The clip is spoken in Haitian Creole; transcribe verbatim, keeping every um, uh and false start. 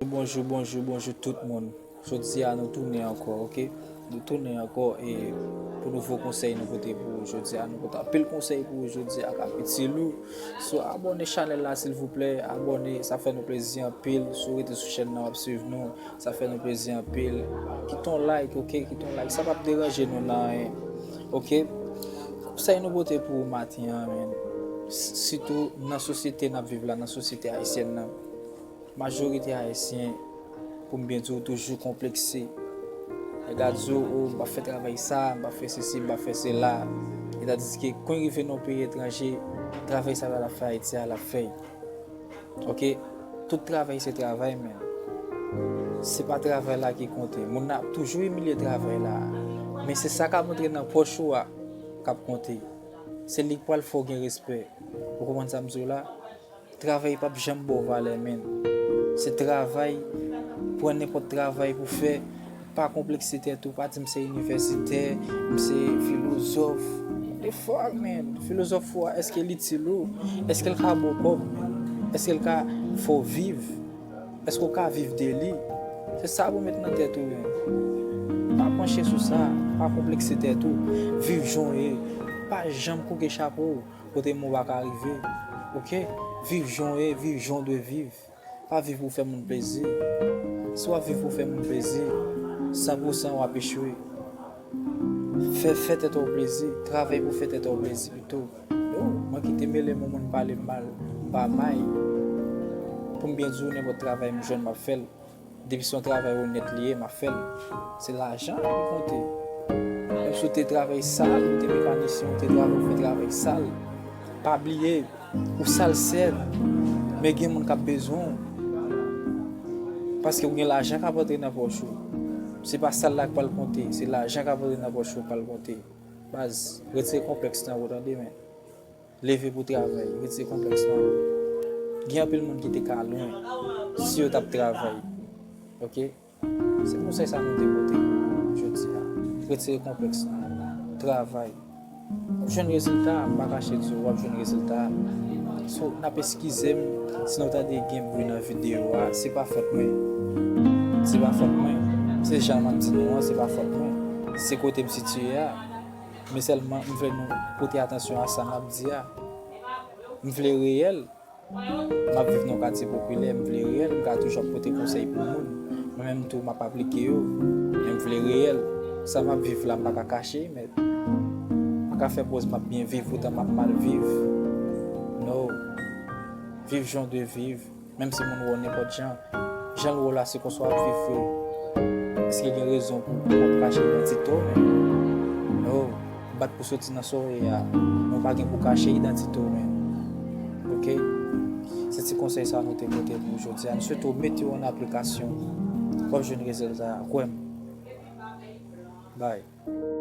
Bonjou, bonjou, bonjou tout moun. Jodi a nou tounen ankò, oke? Nou tounen ankò e pou nouvo konsèy nou pote pou ou jodi a. Nou pote anpil konsèy pou ou jodi a k ap itil ou. So, abòne chanèl la silvouplè, abòne, sa fè nou plezi anpil. Si w rete sou chèn nan, w ap swiv nou, sa fè nou plezi anpil. Kite yon like, oke? Kite yon like, sa p ap deranje nou nan anyen, oke? Konsèy nou pote pou ou maten an, men, sitou nan sosyete n ap viv la, nan sosyete ayisyèn nan. Majorite ayisyen, pou m byen di w, toujou konplekse. Nèg a di w, "O, m p ap fè travay sa, m p ap fè sesi, m p ap fè sela." E tandiske, kan w rive nan yon peyi etranje, travay sa l ap fè Ayiti a, l ap fè. Oke? Tout travay se travay, men se pa travay la ki konte. Moun nan ap toujou imilye travay la. Men se sa k ap antre nan pòch ou a k ap konte. Se li k pral fè w gen respè. Ou konprann sa m di w la? Travay p ap janm ba w valè, men. Se travay, pran nenpòt travay pou fè. Pa konplekse tèt ou, pa di m se inivèsitè, m se filozòf. What the fuck, man? Filozòf ou a, èske l itil ou? Èske l ka ba w kòb, man? Èske l ka fè w viv? Èske w ka viv de li? Se sa pou w met nan tèt ou, men. Pa panche sou sa, pa konplekse tèt ou. Viv jan w ye. Pa janm kouke chapo w kote mou pa ka rive. Oke? Viv jan w ye, viv jan w dwe viv. Pa viv pou fè moun plezi. Si w ap viv pou fè moun plezi, san pou san w ap echwe. Fè, fè tèt ou plezi, travay pou fè tèt ou plezi pito. Yo, mwen kite mele moun, moun pale m mal, m pa may. Pou m byen di w, nenpòt travay m jwenn, m ap fè l. Depi se yon travay onèt li ye, m ap fè l. Se lajan ki konte. Menm si w te travay sal, ou te mekanisyen, ou te travay, ou fè travay sal, pa bliye, ou sal sèt, men gen moun k ap bezwen w. Paske ou gen lajan k ap antre nan pòch ou. Se pa sal la k pral konte, se lajan k ap antre nan pòch ou k pral konte. Baz, retire konplèks nan ou, tande, men. Leve pou travay, retire konplèks nan ou. Gen anpil moun ki te ka lwen si yo t ap travay. Oke? Se konsèy sa nou te pote pou jodi a. Retire konplèks nan ou. Travay. W ap jwenn rezilta, m pa kache di w, w ap jwenn rezilta. So, n ap eskize m si nou tande gen bri nan videyo a, se pa fòt mwen. Se pa fòt mwen. Se jan m ap di nou an, se pa fòt mwen. Se kote m sitiye a. Men sèlman, m vle nou pote atansyon a sa m ap di a. M vle reyèl. M ap viv nan yon katye popilè, m vle reyèl, m ka toujou ap pote konsèy pou moun. Mwen menm tou, m ap aplike yo. Men m vle reyèl. Sa m ap viv la, m pa ka kache, mèt. M pa ka fè pòz m ap byen viv, poutan m ap mal viv. No. Viv jan w dwe viv. Menm si moun wè w nenpòt jan, jan l wè w la, se konsa w ap viv vre. Èske gen rezon pou w ap kache idantite w, men? No, bat pou soti nan sa w ye a, men w pa gen pou kache idantite w, men. Oke? Se ti konsèy sa nou te pote pou w jodi a. M swete w mete yo an aplikasyon. W ap jwenn rezilta a, kwè m. Bye.